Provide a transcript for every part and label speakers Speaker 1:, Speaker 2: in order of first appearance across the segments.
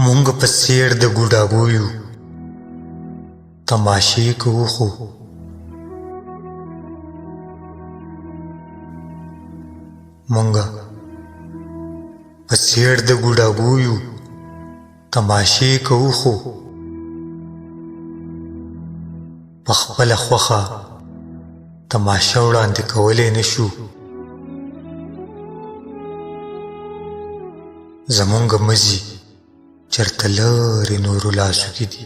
Speaker 1: مونږ په څیر د ګوډاګو یو، تماشې کوو خو مونږ په څیر د ګوډاګو یو، تماشې کوو خو په خپله خوښه تماشه وړاندې کولی نه شو. زمونږ مزي چرته لرې نورو لاسو کې دي،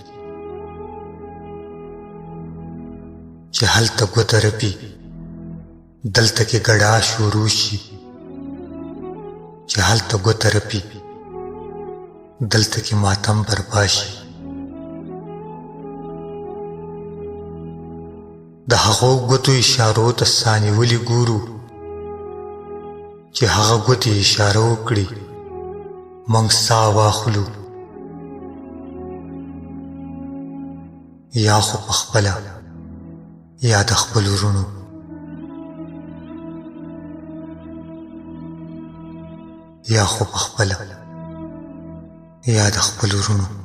Speaker 1: چې هلته ګوته رپي دلته کې ګډا شروع شي، چې هلته ګوته رپي دلته کې ماتم برپا شي. د هغو ګوتو اشارو ته ساه نیولي ګورو، چې هغه ګوتې اشاره وکړي موږ ساه واخلو، یا خو په خپله یا د خپلو وروڼو. یا خو په خپله یا د خپلو وروڼو.